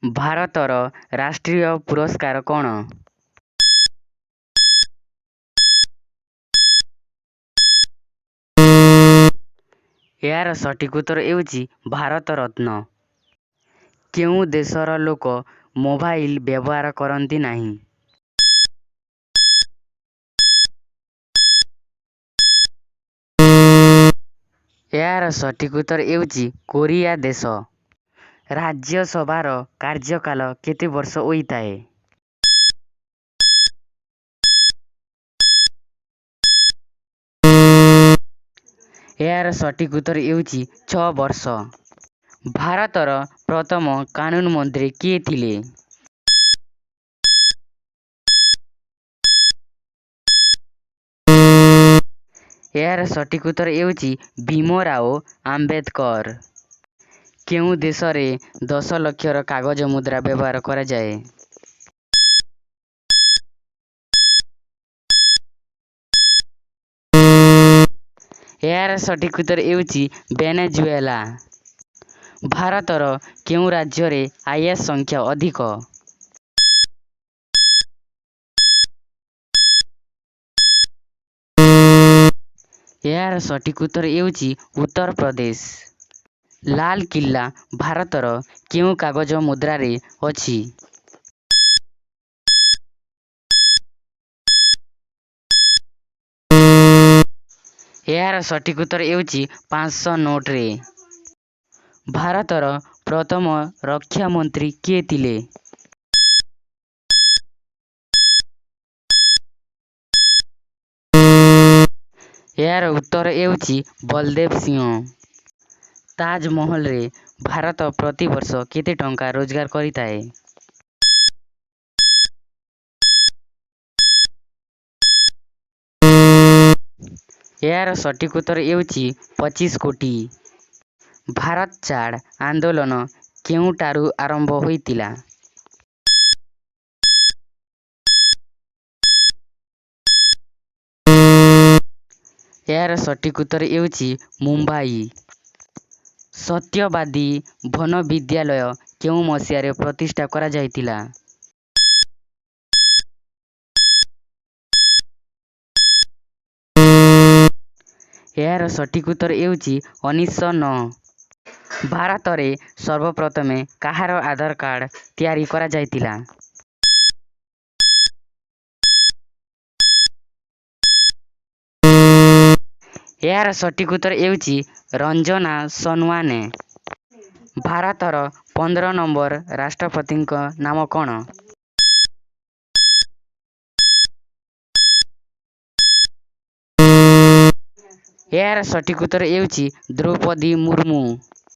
ଭାରତର ରାଷ୍ଟ୍ରୀୟ ପୁରସ୍କାର କ'ଣ? ଏହାର ସଠିକ୍ ଉତ୍ତର ହେଉଛି ଭାରତ ରତ୍ନ। କେଉଁ ଦେଶର ଲୋକ ମୋବାଇଲ ବ୍ୟବହାର କରନ୍ତି ନାହିଁ? ଏହାର ସଠିକ୍ ଉତ୍ତର ହେଉଛି କୋରିଆ ଦେଶ। ରାଜ୍ୟସଭାର କାର୍ଯ୍ୟକାଳ କେତେ ବର୍ଷ ହୋଇଥାଏ? ଏହାର ସଠିକ୍ ଉତ୍ତର ହେଉଛି 6 ବର୍ଷ। ଭାରତର ପ୍ରଥମ କାନୁନ ମନ୍ତ୍ରୀ କିଏ ଥିଲେ? ଏହାର ସଠିକ୍ ଉତ୍ତର ହେଉଛି ଭୀମରାଓ ଆମ୍ବେଦକର। କେଉଁ ଦେଶରେ 10 ଲକ୍ଷର କାଗଜ ମୁଦ୍ରା ବ୍ୟବହାର କରାଯାଏ? ଏହାର ସଠିକ୍ ଉତ୍ତର ହେଉଛି ଭେନେଜୁଏଲା। ଭାରତର କେଉଁ ରାଜ୍ୟରେ IAS ସଂଖ୍ୟା ଅଧିକ? ଏହାର ସଠିକ୍ ଉତ୍ତର ହେଉଛି ଉତ୍ତରପ୍ରଦେଶ। ଲାଲକିଲ୍ଲା ଭାରତର କେଉଁ କାଗଜ ମୁଦ୍ରାରେ ଅଛି? ଏହାର ସଠିକ୍ ଉତ୍ତର ହେଉଛି 500 ନୋଟରେ। ଭାରତର ପ୍ରଥମ ରକ୍ଷା ମନ୍ତ୍ରୀ କିଏ ଥିଲେ? ଏହାର ଉତ୍ତର ହେଉଛି ବଲଦେବ ସିଂହ। ତାଜମହଲରେ ଭାରତ ପ୍ରତିବର୍ଷ କେତେ ଟଙ୍କା ରୋଜଗାର କରିଥାଏ? ଏହାର ସଠିକ୍ ଉତ୍ତର ହେଉଛି 25 କୋଟି। ଭାରତ ଛାଡ଼ ଆନ୍ଦୋଳନ କେଉଁଠାରୁ ଆରମ୍ଭ ହୋଇଥିଲା? ଏହାର ସଠିକ୍ ଉତ୍ତର ହେଉଛି ମୁମ୍ବାଇ। ସତ୍ୟବାଦୀ ବନବିଦ୍ୟାଳୟ କେଉଁ ମସିହାରେ ପ୍ରତିଷ୍ଠା କରାଯାଇଥିଲା? ଏହାର ସଠିକ୍ ଉତ୍ତର ହେଉଛି 1909। ଭାରତରେ ସର୍ବପ୍ରଥମେ କାହାର ଆଧାର କାର୍ଡ଼ ତିଆରି କରାଯାଇଥିଲା? ଏହାର ସଠିକ୍ ଉତ୍ତର ହେଉଛି ରଞ୍ଜନା ସୋନୱାନେ। ଭାରତର 15 ନମ୍ବର ରାଷ୍ଟ୍ରପତିଙ୍କ ନାମ କ'ଣ? ଏହାର ସଠିକ୍ ଉତ୍ତର ହେଉଛି ଦ୍ରୌପଦୀ ମୁର୍ମୁ।